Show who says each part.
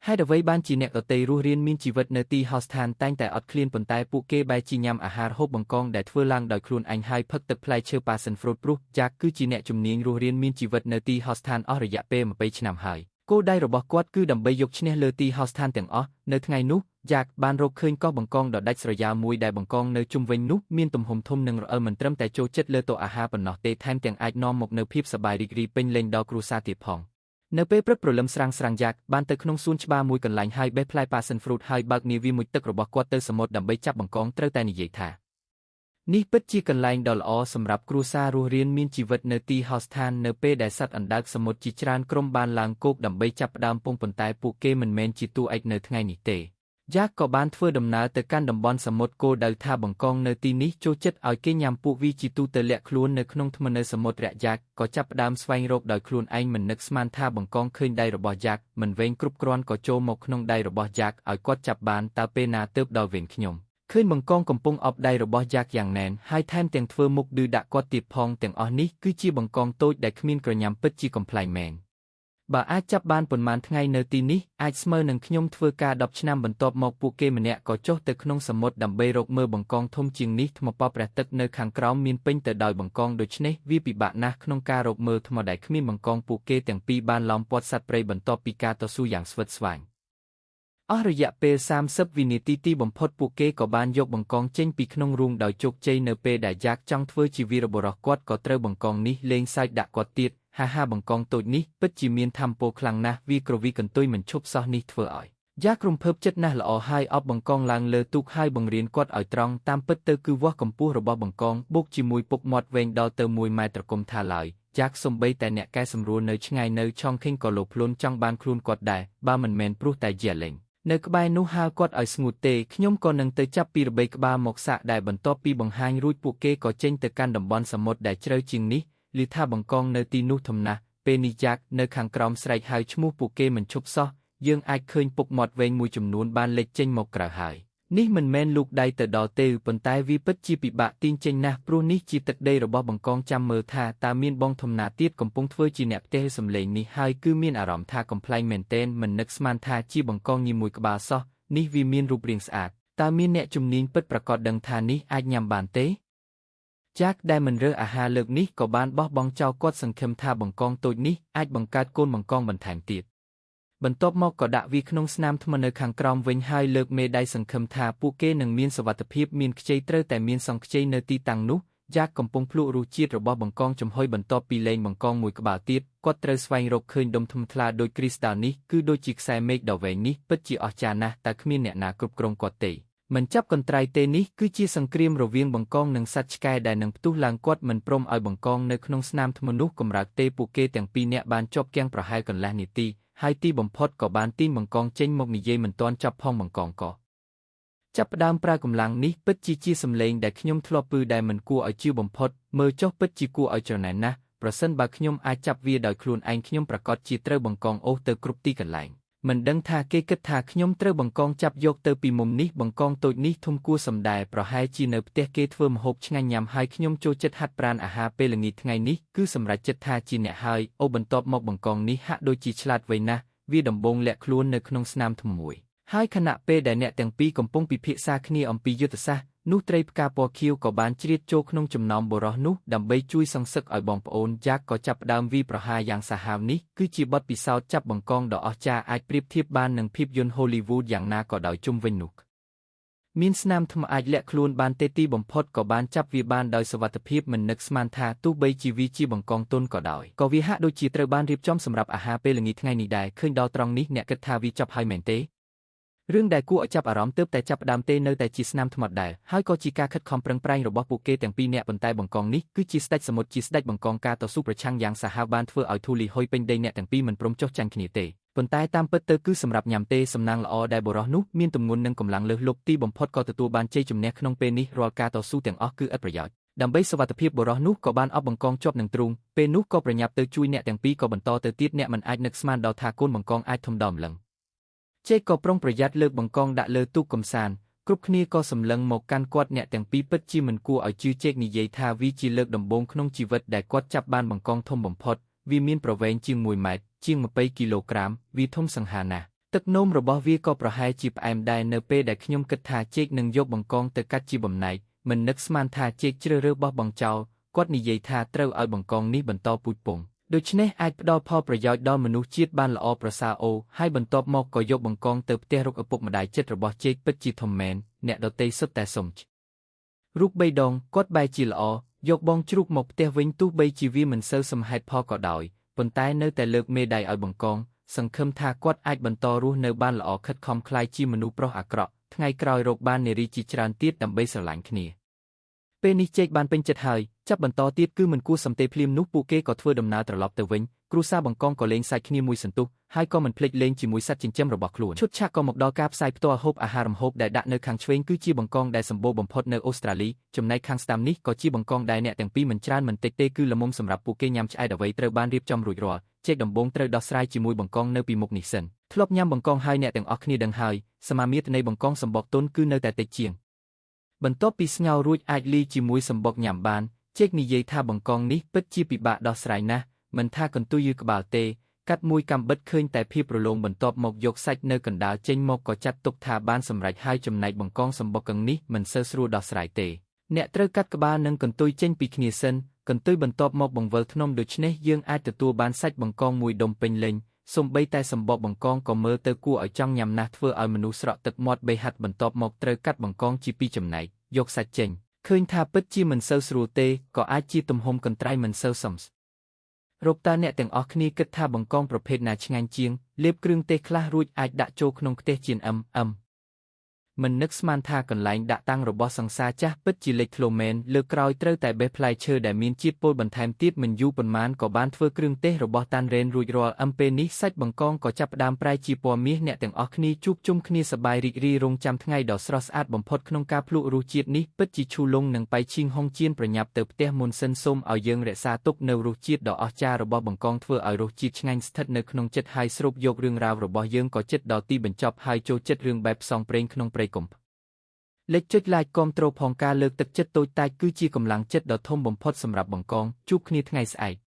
Speaker 1: ហេតុអ្វីបានជាអ្នកដទៃរស់រានមានជីវិតនៅទីហោស្ថានតែងតែអត់ឃ្លានប៉ុន្តែពួកគេបែរជាញ៉ាំអាហារហូបបង្កងដែលធ្វើឡើងដោយខ្លួនឯងហើយផឹកទឹកផ្លែឈើ passion fruit ព្រោះយ៉ាកគឺជាអ្នកជំនាញរស់រានមានជីវិតនៅទីហោស្ថានអស់រយៈពេល20ឆ្នាំហើយគោលដៅរបស់គាត់គឺដើម្បីយកឈ្នះលើទីហោស្ថានទាំងអស់នៅថ្ងៃនោះយ៉ាកបានរកឃើញកោះបង្កងដ៏ដាច់ស្រយាលមួយដែលបង្កងនៅជុំវិញនោះមានទំហំធំនិងរអិលមិនត្រឹមតែចូលចិត្តលើតុអាហារប៉ុណ្ណោះទេថែមទាំងអាចនាំមកនូវភាពសប្បាយរីករាយពេញលេញដល់គ្រួសារទៀតផងនៅពេលព្រឹកព្រលឹមស្រាងស្រាងយ៉ាកបានទៅក្នុងសួនច្បារមួយកន្លែងហើយបេះផ្លែ passion fruit ហើយបើកនាវាមួយទឹករបស់គាត់ទៅសមុទ្រដើម្បីចាប់បង្កងត្រូវតែនិយាយថានេះពិតជាកន្លែងដ៏ល្អសម្រាប់គ្រួសាររស់រានមានជីវិតនៅទីហោស្ថាននៅពេលដែលសត្វអណ្ដើកសមុទ្រជាច្រើនក្រុមបានឡើងគោកដើម្បីចាប់ផ្ដើមពងប៉ុន្តែពួកគេមិនមែនជាតួឯកនៅថ្ងៃនេះទេយ៉ាកក៏បានធ្វើដំណើរទៅកាន់តំបន់សមុទ្រគោលដៅថាបង្កងនៅទីនេះចូលចិត្តឲ្យគេញ៉ាំពួកវាជាទូទៅលាក់ខ្លួននៅក្នុងថ្មនៅសមុទ្រយ៉ាកក៏ចាប់ផ្ដើមស្វែងរកដោយខ្លួនឯងមិននឹកស្មានថាបង្កងឃើញដៃរបស់យ៉ាកមិនវែងគ្រប់គ្រាន់ក៏ចូលមកក្នុងដៃរបស់យ៉ាកឲ្យគាត់ចាប់បានតើពេលណាទើបដល់វេនខ្ញុំឃើញបង្កងកំពុងអបដៃរបស់យ៉ាកយ៉ាងណែនហើយថែមទាំងធ្វើមុខឌឺដាក់គាត់ទៀតផងទាំងអស់នេះគឺជាបង្កងតូចដែលគ្មានក្រញាំពិតជាកំប្លែងមែនបើអាចចាប់បានប៉ុន្មានថ្ងៃនៅទីនេះអាចស្មើនឹងខ្ញុំធ្វើការ10ឆ្នាំបន្ទាប់មកពួកគេម្នាក់ក៏ចុះទៅក្នុងសមុទ្រដើម្បីរកមើលបង្កងធំជាងនេះថ្មប៉ព្រះទឹកនៅខាងក្រោមមានពេញទៅដោយបង្កងដូច្នេះវាពិបាកណាស់ក្នុងការរកមើលថ្មដែលគ្មានបង្កងពួកគេទាំងពីរបានឡោមព័ទ្ធសត្វព្រៃបន្ទាប់ពីការតស៊ូយ៉ាងស្វិតស្វាញអស់រយៈពេល30វិនាទីទីបំផុតពួកគេក៏បានយកបង្កងចេញពីក្នុងរូងដោយជោគជ័យនៅពេលដែលយ៉ាកចង់ធ្វើជាវីរបុរសគាត់ក៏ត្រូវបង្កងនេះលេងសើចដាក់គាត់ទៀតហាហាបង្កងតូចនេះពិតជាមានធម្មពលខ្លាំងណាស់វាក្រវីកន្ទុយមិនឈប់សោះនេះធ្វើឲ្យយ៉ាករំភើបចិត្តណាស់ល្អហើយអបបង្កងឡើងលើទូកហើយបង្រៀនគាត់ឲ្យត្រង់តាមពិតទៅគឺវាស់កម្ពស់របស់បង្កងបូកជាមួយពុកមាត់វែងដល់ទៅ1ម៉ែត្រគុំថាឡើយយ៉ាកសំបីតែអ្នកកែសម្រួលនៅឆ្ងាយនៅឆុងខេងក៏លោភលន់ចង់បានខ្លួនគាត់ដែរបើមិនមែនព្រោះតែយ៉ាលេងនៅក្បែរនោះហៅគាត់ឲ្យស្ងួតទេខ្ញុំក៏នឹងទៅចាប់ពីរបៃក្បាលមកសាកដែរបន្ទាប់ពីបង្ហាញរួចពួកគេក៏ចេញទៅកាន់តំបន់សមុទ្រដែលជ្រៅជាងនេះឮថាបង្កងនៅទីនោះធំណាស់ពេលនេះយ៉ាកនៅខាងក្រោមស្រែកហៅឈ្មោះពួកគេមិនឈប់សោះយើងអាចឃើញពុកមាត់វែងមួយចំនួនបានលេចចេញមកក្រៅហើយនេះមិនមែនលូកដៃទៅដល់ទេប៉ុន្តែវាពិតជាពិបាកទាញចេញណាស់ព្រោះនេះជាទឹកដីរបស់បង្កងចាំមើលថាតើមានបងធំណាទៀតកំពុងធ្វើជាអ្នកផ្ទះសំឡេងនេះហើយគឺមានអារម្មណ៍ថាកំប្លែងមែនទែនមិននឹកស្មានថាជាបង្កងញីមួយក្បាលសោះនេះវាមានរូបរាងស្អាតតើមានអ្នកជំនាញពិតប្រាកដដឹងថានេះអាចញ៉ាំបានទេចាក់ដែលមិនរើសអាហារលើកនេះក៏បានបោះបង់ចោលគាត់សង្ឃឹមថាបង្កងតូចនេះអាចបង្កើតកូនបង្កងបន្ថែមទៀតបន្ទាប់មកក៏ដាក់វាក្នុងស្នាមថ្មនៅខាងក្រោមវិញហើយលើកមេដៃសង្ឃឹមថាពួកគេនឹងមានសុវត្ថិភាពមានខ្ចីត្រូវតែមានសង្ខ្ចីនៅទីតាំងនោះយ៉ាកកំពុងភ្លក់រសជាតិរបស់បង្កងចំហុយបន្ទាប់ពីលែងបង្កងមួយក្បាលទៀតគាត់ត្រូវស្វែងរកឃើញដុំធំថ្លាដូចគ្រីស្តាល់នេះគឺដូចជាខ្សែមេឃដ៏វែងនេះពិតជាអស្ចារ្យណាស់តែគ្មានអ្នកណាគ្រប់គ្រងគាត់ទេមិនចាប់កន្ត្រៃទេនេះគឺជាសង្គ្រាមរវាងបង្កងនិងសត្វឆ្កែដែលនឹងផ្ទុះឡើងគាត់មិនព្រមឲ្យបង្កងនៅក្នុងស្នាមថ្មនោះកម្រើកទេពួកគេទាំងពីរនាក់បានជាប់គាំងប្រហែលកន្លះនាទីហើយទីបំផុតក៏បានទាញបង្កងចេញមកនិយាយមិនទាន់ចប់ផងបង្កងក៏ចាប់ផ្ដើមប្រើកម្លាំងនេះពិតជាជាសម្លេងដែលខ្ញុំធ្លាប់ឮដែលមិនគួរឲ្យជឿបំផុតមើលចុះពិតជាគួរឲ្យច្រណែនណាស់ប្រសិនបើខ្ញុំអាចចាប់វាដោយខ្លួនឯងខ្ញុំប្រាកដជាត្រូវបង្កងអូសទៅគ្រប់ទីកន្លែងមិនដឹងថាគេគិតថាខ្ញុំត្រូវបង្កងចាប់យកទៅពីមុំនេះបង្កងតូចនេះធំគួរសម្ដែងប្រហែលជានៅផ្ទះគេធ្វើម្ហូបឆ្ងាញ់ញ៉ាំហើយខ្ញុំចូលចិត្តហាត់ប្រាណអាហារពេលល្ងាចថ្ងៃនេះគឺសម្រេចចិត្តថាជាអ្នកហើយអូបន្ទាប់មកបង្កងនេះហាក់ដូចជាឆ្លាតវៃណាស់វាដំបូងលាក់ខ្លួននៅក្នុងស្នាមថ្មមួយហើយខណៈពេលដែលអ្នកទាំងពីរកំពុងពិភាក្សាគ្នាអំពីយុទ្ធសាស្ត្រនោះត្រីផ្កាពណ៌ខៀវក៏បានជ្រៀតចូលក្នុងចំណោមបុរសនោះដើម្បីជួយសង្សឹកឲ្យបងប្អូនយ៉ាកក៏ចាប់ផ្ដើមវាយប្រហារយ៉ាងសាហាវនេះគឺជាបទពិសោធន៍ចាប់បង្កងដ៏អស្ចារ្យអាចប្រៀបធៀបបាននឹងភាពយន្ត Hollywood យ៉ាងណាក៏ដោយជុំវិញនោះមានស្នាមថ្មអាចលាក់ខ្លួនបានទេទីបំផុតក៏បានចាប់វាបានដោយសុវត្ថិភាពមិននឹកស្មានថាទោះបីជាវាជាបង្កងទន់ក៏ដោយក៏វាហាក់ដូចជាត្រូវបានរៀបចំសម្រាប់អាហារពេលល្ងាចថ្ងៃនេះដែរឃើញដល់ត្រង់នេះអ្នកគិតថាវាចប់ហើយមែនទេរឿងដែលគួរឲ្យចាប់អារម្មណ៍ទើបតែចាប់ផ្ដើមទេនៅតែជាស្នាមថ្មដែរហើយក៏ជាការខិតខំប្រឹងប្រែងរបស់ពួកគេទាំងពីរនាក់ប៉ុន្តែបង្កងនេះគឺជាស្ដេចសមុទ្រជាស្ដេចបង្កងការតស៊ូប្រឆាំងយ៉ាងសាហាវបានធ្វើឲ្យធូលីហុយពេញដីអ្នកទាំងពីរមិនព្រមចុះចាញ់គ្នាទេប៉ុន្តែតាមពិតទៅគឺសម្រាប់ញ៉ាំទេសំណាងល្អដែលបុរសនោះមានទម្ងន់និងកម្លាំងលើសលប់ទីបំផុតក៏ទទួលបានជ័យជំនះក្នុងពេលនេះរាល់ការតស៊ូទាំងអស់គឺឥតប្រយោជន៍ដើម្បីសុវត្ថិភាពបុរសនោះក៏បានអបបង្កងជាប់នឹងទ្រូងពេលនោះក៏ប្រញាប់ទៅជួយអ្នកទាំងពីរក៏បន្តទៅទៀតអ្នកមិនអាចនឹកស្មានដល់ថាកូនបង្កងអាចធំដល់ម្លឹងចេកក៏ប្រុងប្រយ័ត្នលើកបង្កងដាក់លើទូកកំសាន្តគ្រប់គ្នាក៏សម្លឹងមកកាន់គាត់អ្នកទាំងពីរពិតជាមិនគួរឲ្យជឿចេកនិយាយថាវាជាលើកដំបូងក្នុងជីវិតដែលគាត់ចាប់បានបង្កងធំបំផុតវាមានប្រវែងជាង1ម៉ែត្រជាង20គីឡូក្រាមវាធំសង្ហាណាស់ ទឹកនោមរបស់វាក៏ប្រហែលជាផ្អែមដែរនៅពេលដែលខ្ញុំគិតថាជេកនឹងយកបង្កងទៅកាត់ជាបំណែកមិននឹកស្មានថាជេកជ្រើសរើសបោះបង់ចោលគាត់និយាយថាត្រូវឲ្យបង្កងនេះបន្តពូជពង្សដូច្នេះអាចផ្ដល់ផលប្រយោជន៍ដល់មនុស្សជាតិបានល្អប្រសើរអូហើយបន្ទាប់មកក៏យកបង្កងទៅផ្ទះរកឪពុកម្ដាយចិត្តរបស់ជេកពិតជាធំមែនអ្នកដទៃសុទ្ធតែសុំរូបបីដងគាត់បែរជាល្អយកបងជ្រូកមកផ្ទះវិញទោះបីជាវាមិនសូវសមហេតុផលក៏ដោយប៉ុន្តែនៅតែលើកមេដៃឲ្យបង្កងសង្ឃឹមថាគាត់អាចបន្តរស់នៅបានល្អខិតខំក្លាយជាមនុស្សប្រុសអាក្រក់ថ្ងៃក្រោយរកបាននារីជាច្រើនទៀតដើម្បីស្រឡាញ់គ្នាពេលនេះជេកបានពេញចិត្តហើយចាប់បន្តទៀតគឺមិនគួរសំទេភ្លាមនោះពួកគេក៏ធ្វើដំណើរត្រឡប់ទៅវិញគ្រួសារបង្កងក៏លេងសាច់គ្នាមួយសន្ទុះហើយក៏មិនភ្លេចលេងជាមួយសត្វចិញ្ចឹមរបស់ខ្លួនឈុតឆាកក៏មកដល់ការផ្សាយផ្ទាល់ហូបអាហាររំហូបដែលដាក់នៅខាងឆ្វេងគឺជាបង្កងដែលសម្បូរបំផុតនៅអូស្ត្រាលីចំណែកខាងស្ដាំនេះក៏ជាបង្កងដែលអ្នកទាំងពីរមិនច្រើនមិនតិចទេគឺល្មមសម្រាប់ពួកគេញ៉ាំឆ្អែតអ្វីត្រូវបានរៀបចំរួចរាល់ជេកដំបូងត្រូវដោះស្រាយជាមួយបង្កងនៅពីមុខនេះសិនធ្លាប់ញ៉ាំបង្កងហើយអ្នកទាំងអស់គ្នាដឹងហើយសមាមាត្រនៃបង្កងសម្បកទុនគឺនៅតែតិចជាងបន្ទាប់ពីស្ងោររួចអាចលាយជាមួយសម្បកញ៉ាំបានជេកនិយាយថាបង្កងនេះពិតជាពិបាកដោះស្រាយណាស់មិនថាកន្ទុយឬក្បាលទេកាត់មួយកាំបិតឃើញតែភាពរលោងបន្ទាប់មកយកសាច់នៅកណ្ដាលចេញមកក៏ចាត់ទុកថាបានសម្រេចហើយចំណែកបង្កងសម្បកកឹងនេះមិនសូវស្រួលដោះស្រាយទេអ្នកត្រូវកាត់ក្បាលនិងកន្ទុយចេញពីគ្នាសិនកន្ទុយបន្ទាប់មកបង្វិលធ្នមដូច្នេះយើងអាចទទួលបានសាច់បង្កងមួយដុំពេញលេញសូម្បីតែសម្បកបង្កងក៏មើលទៅគួរឲ្យចង់ញ៉ាំណាស់ធ្វើឲ្យមនុស្សស្រក់ទឹកមាត់បេះហាត់បន្ទាប់មកត្រូវកាត់បង្កងជាពីរចំណែកយកសាច់ចេញឃើញថាពិតជាមិនសូវស្រួលទេក៏អាចជាទំហំកន្ត្រៃមិនសូវសមរកតាអ្នកទាំងអស់គ្នាគិតថាបង្កងប្រភេទណាឆ្ងាញ់ជាងលាបគ្រឿងទេសខ្លះរួចអាចដាក់ចូលក្នុងខ្ទះចៀនមិននឹកស្មានថាកន្លែងដាក់តាំងរបស់សង្សារចាស់ពិតជាលេចធ្លោមែនលើក្រោយត្រូវតែបេះផ្លែឈើដែលមានជាតិពុលបន្ថែមទៀតមិនយូរប៉ុន្មានក៏បានធ្វើគ្រឿងទេសរបស់តាន់រ៉េនរួចរាល់ពេលនេះសាច់បង្កងក៏ចាប់ផ្ដើមប្រែជាពណ៌មាសអ្នកទាំងអស់គ្នាជួបជុំគ្នាសប្បាយរីករាយរងចាំថ្ងៃដ៏ស្រស់ស្អាតបំផុតក្នុងការភ្លក់រសជាតិនេះពិតជាឈូលងនិងបៃឈៀងហុងជៀនប្រញាប់ទៅផ្ទះមុនសិនសូមឲ្យយើងរក្សាទុកនៅរសជាតិដ៏អស្ចារ្យរបស់បង្កងធ្វើឲ្យរសជាតិឆ្ងាញ់ស្ថិតនៅក្នុងចិត្តហើយស្រូបយករឿងរ៉ាវរបស់យើងក៏ចិត្តដល់ទីបញ្ចប់ហើយចូលចិត្តរឿងបែបផ្សងព្រេងក្នុងព្រៃកុំលេចចុច like គាំទ្រផងការលើកទឹកចិត្តតូចតាចគឺជាកម្លាំងចិត្តដ៏ធំបំផុតសម្រាប់បង្កងជួបគ្នាថ្ងៃស្អែក។